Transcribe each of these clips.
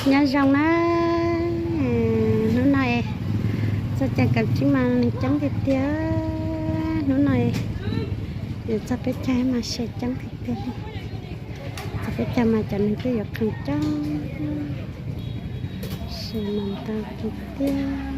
Nyob zoo na, hnub no txog caws kaum tsib mas neeg coob tiag tiag. Hnub no yuav txog peb caug mas se coob tiag tiag. Txog peb caug mas cov neeg twb yuav qhee coob, se mas ntau tiag tiag.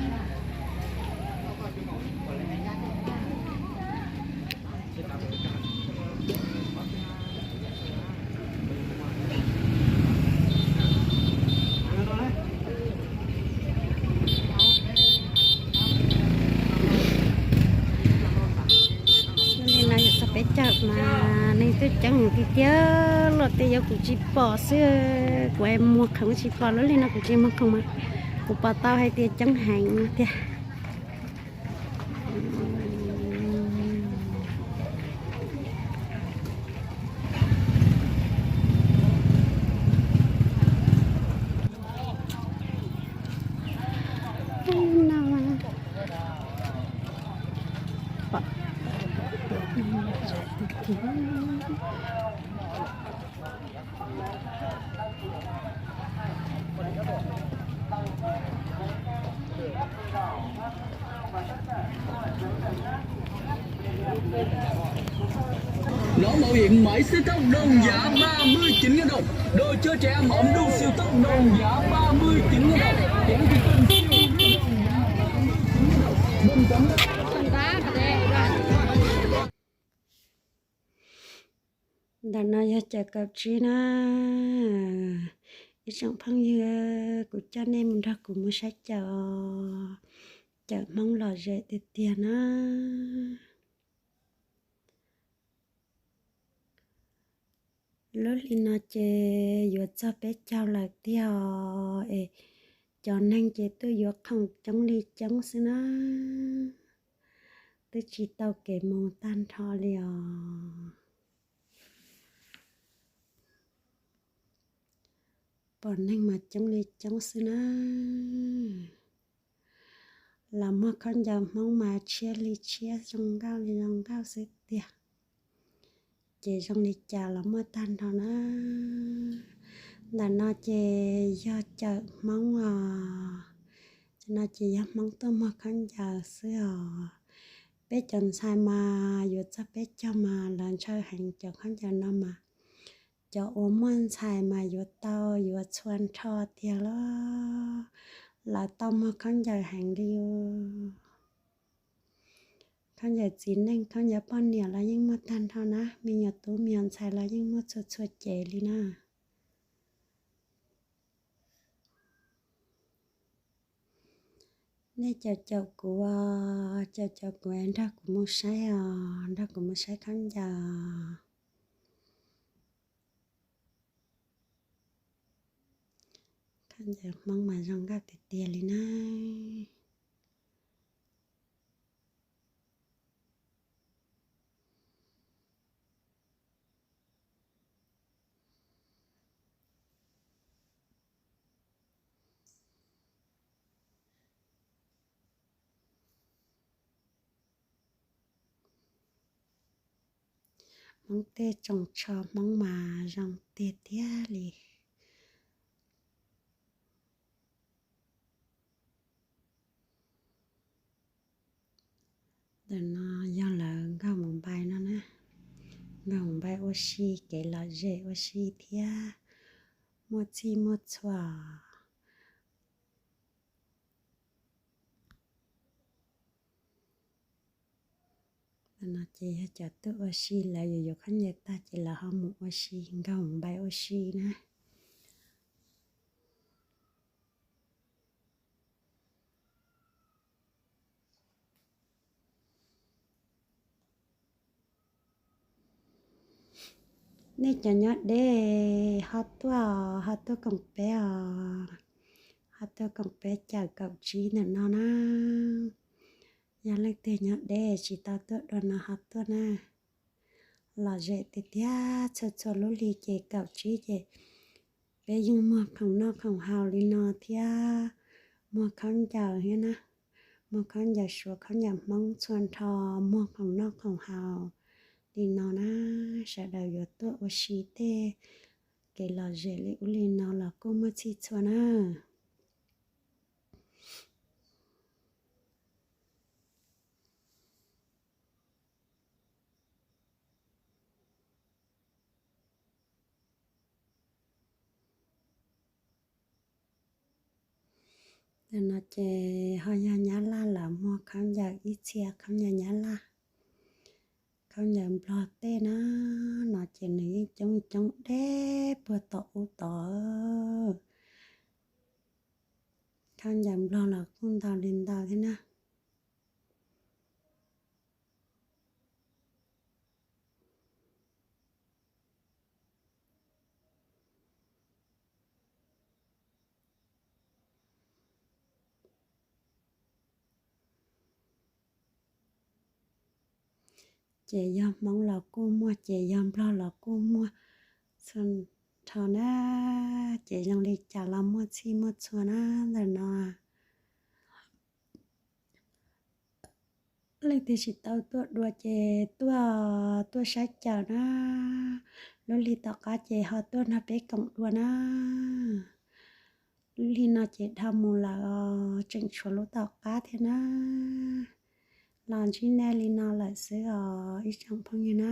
Li no yog txog peb caug mas neeg twb coob heev tiag tiag. Luaj tej yuav kuv tsis pom xwb, kuv muag khoom tsis pom. Lub li no kuv tsis muag khoom mas kuv pom tau hais tias coob heev tiag. Nón bảo hiểm máy siêu tốc đồng giá ba mươi chín nghìn đồng. Đồ chơi trẻ em ấm đun siêu tốc đồng giá ba mươi chín nghìn đồng. Kéo thì cần siêu tốc đồng giá ba mươi chín nghìn đồng. Bình tĩnh. Ntawm no yog caws kaum tsib na. Ib tsoom phooj ywg, kuv coj nej mus nrog kuv mus saib caws, caws Hmoob lom zem tiag tiag na. Lub hli no ces yuav txog peb caug lawm tiag os, es cov neeg ces twb yuav khoom coob li coob xwb na, twb tsis tau kev mus tag nrho li os. Pom neeg mas coob li coob xwb na. Los muag khaub ncaws Hmoob mas tshiab li tshiab, zoo nkauj li zoo nkauj xwb tiag. Ces zoo li cas los muaj tag nrho na. Ntawm no ces yog caws Hmoob os. Cov no ces yog Hmoob tuaj muag khaub ncaws xwb os. Peb cov ntxhais mas yuav txog peb caug mas lawv ntshaw heev cov khaub ncaws no mas. Cov uas muaj ntxhais mas yuav tau yuav txhua nrho tiag los lawv tau muag khaub ncaws heev li. Khaub ncaws txiv neej khaub ncaws poj niam los yeej muaj tag nrho na, me nyuam tub me nyuam ntxhais los yeej muaj txhua txhua cev li na. Nej caum caum kuv, caum caum kuv nrog kuv mus saib os, nrog kuv mus saib khaub ncaws. Khaub ncaws Hmoob mas zoo nkauj tiag tiag li na. Hmoob tej tsoos tsho Hmoob mas zoo tiag tiag li. Ntawm no yog lawv nkauj mus npai no na, nkauj mus npai ua si kev lom zem ua si thiab muaj txhij muaj txhua. Ntawm no ces yog cov tuaj ua si, lawv yuav yuav khaub ncaws tag ces lawv ho mus ua si, nkauj mus npai ua si na. Nej cov nyob deb ho tuaj, ho tuaj koom peb os, ho tuaj koom peb caum kaum tsib ntawm no na. Yog leej twg nyob deb tsis tau tuaj dua no ho tuaj na. Lom zem tiag tiag, txhua txhua lub hli ces kaum tsib ces peb yeej muag khoom noj khoom haus li no thiab, muag khaub ncaws thiab na, muag khaub ncaws Suav khaub ncaws Hmoob txhua nrho, muag khoom noj khoom haus li no na. Sawv daws yuav tuaj ua si tej kev lom zem li ub li no los kuj muaj txhij txhua na. Ntawm no ces ho yog Nyab Laj lawv muag khaub ncaws ib txhia khaub ncaws Nyab Laj. Khaub ncaws Nplog tej na, no ces nws yeej coob coob deb puag tom ub tod. Khaub ncaws Nplog los kuj ntau li ntau thiab na. Ces yog Hmoob los kuj muaj, ces yog Nplog los kuj muaj txhua nrho na. Ces zoo li cas los muaj txhij muaj txhua na ntawm no. Leej twg tsis tau tuaj dua ces tuaj, tuaj saib cawm na. Lub hli tom qab ces ho tuaj nrog peb koom dua na. Lub hli no ces dhau mus lawm os, tseem tshuav lub tom qab thiab na. Los ntsib nej li no lawm xwb os ib tsoom phooj ywg na.